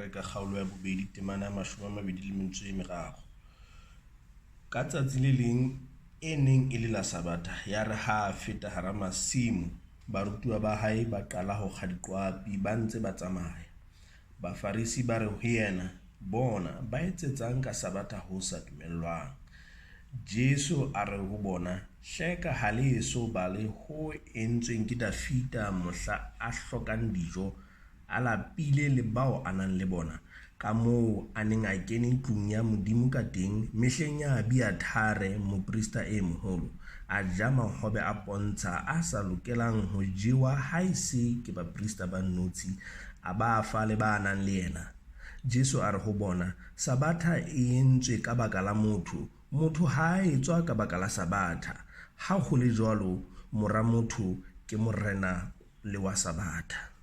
Mareka kgaolo ya 2 temana ya 23. Ka tsatsi le leng e neng e le la Sabatha, yare ha a feta hara masimo, barutuwa ba hae ba qala ho kga diqwapi ba ntse ba tsamaya. Bafarisi ba re ho yena, Bona, ba etsetsang ka Sabatha ho sa dumellwang? Jesu a re ho bona, Hleka ha le eso bale ho entsweng ke Dafida mohla a hlokang dijo, a lapile le bao a nang le bona, kamoo a neng a kene tlung ya Modimo kateng mehleng ya Abiathare, moprista e moholo, a ja mahobe a pontsha a sa lokelang ho jewa haese ke baprista ba nnotshi, a ba fa le ba nang le yena? Jesu a re ho bona, Sabatha e entswe ka baka la motho, motho ha a etswa ka baka la Sabatha. Ha ho le jwalo, Mora motho ke Morena le wa Sabatha.